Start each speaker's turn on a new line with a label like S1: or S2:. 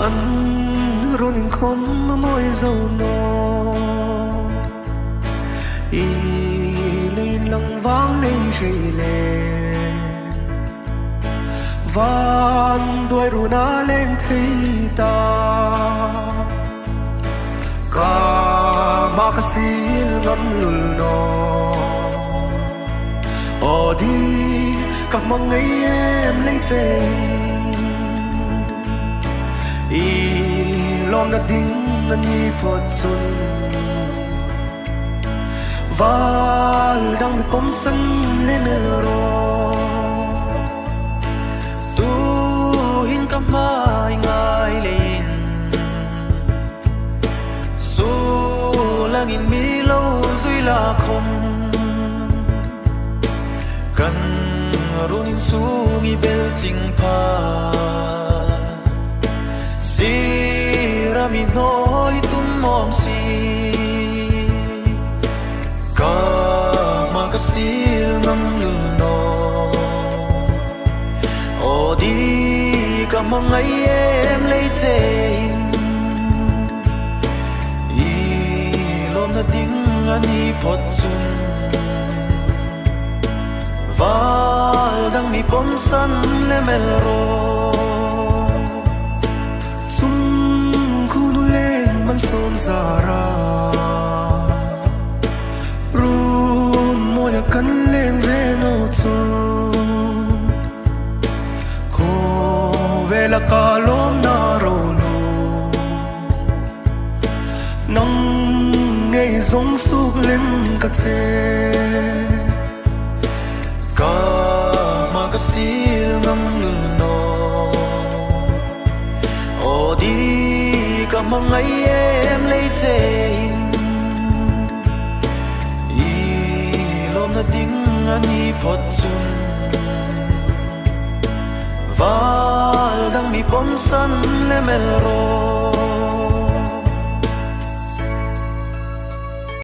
S1: An run inkhawm a mawi zo maw? I leiin lang vang nei hrei le. Van duai run a leng thei ta. Ka mah ka sil ngam lul naw. Aw di ka hmang ngei em lei che in. I lawmna ding a ni phawt chun. Val dang mi pawm san le mel rawh.
S2: Tuhin ka hmai ngai leiin Sulangin mi lo zui la khawm Kan runin sung i bel ching pha Sira mi hnawi tum awm si Ka hma ka sil ngam lul naw Aw di ka hmangaih em lei che in I lawmna ding a ni phawt chun Val dang mi pawm san le mel rawh.
S1: Chung khu nu leng malsawm zara Run mawia kan leng ve no chu Khawvel a ka lawm na ro lu Nang ngei zawng suk lem ka che.
S2: Ka hma ka sil ngam lul naw. Aw di ka hmangaih em lei che in. I lawmna ding a ni phawt chun. Val dang mi pawm san le mel rawh.